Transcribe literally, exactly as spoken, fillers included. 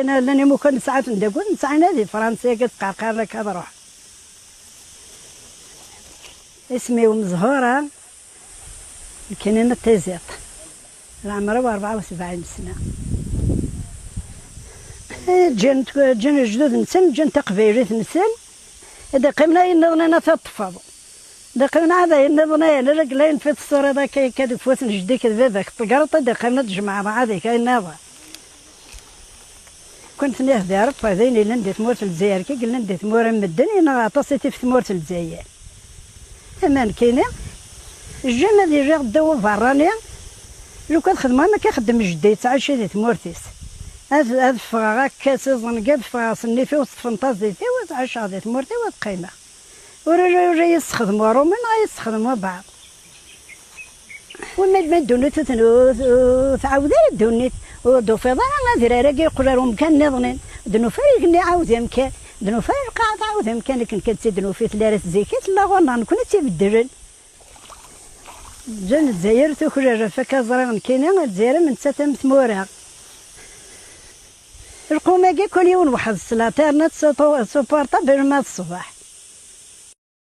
Llan imukan n sɛat n dagul, nesɛa inna di Fransa, akka ttqerqaren akka ad ruḥ. Isem-iw Mezhura, nekkini n Tiziṭ. Leɛmer-iw rebɛa u sebɛin sna. Ǧǧan, ǧǧan lejdud-nsen, ǧǧan taqbaylit-nsen, ad qqimen ayen nniḍen ad t-teṭṭfeḍ. Ad qqimen ɛad ayen nniḍen, ayen ara yella yenfid tessuriḍ akka, akka deg ufus n jeddi-k d baba-k, tegreḍ ad qqimen ad tjemɛeḍ ɛad-ik ayen nniḍen. Kent nihdi Ṛebbi d ayen yellan di tmurt n Lezzayer, kik yellan di tmura n medden, yenɣa aṭas i tif tmurt n Lezzayer. Ama nekkini, jjem ad iliɣ ddaw uberrani, lukan xedmeɣ am akka xeddem jeddi yettɛici di tmurt-is. Ad, ad ffɣeɣ akka s iẓengi, ad ffɣeɣ s nnif-iw, s tfenṭazit-iw, ad ɛiceɣ di tmurt-iw, ad qqimeɣ. Ur, ur, ur iyi-sexdem uṛumi neɣ ad iyi-sexdem wabɛaḍ. Wama ma ddunit ur ten-, ur, ur tɛawed ara ddunit, ur d-tufiḍ ara adrar-agi yeqqel ar umkan nniḍen, d-nufa ara igenni iɛawed amkan, d-nufa ara lqaɛa tɛawed amkan, akken kan tt-id-nufi tella ara tzikkit, tella ɣur-neɣ nekkni ad tt-ibeddlen. Ǧǧan Lezzayer tuklal ɣef akka ẓriɣ nekkini, Lezzayer am nettat am tmura. Lqum-agi kul yiwen weḥd-s, l'internet s uportable ma d ṣṣbeḥ.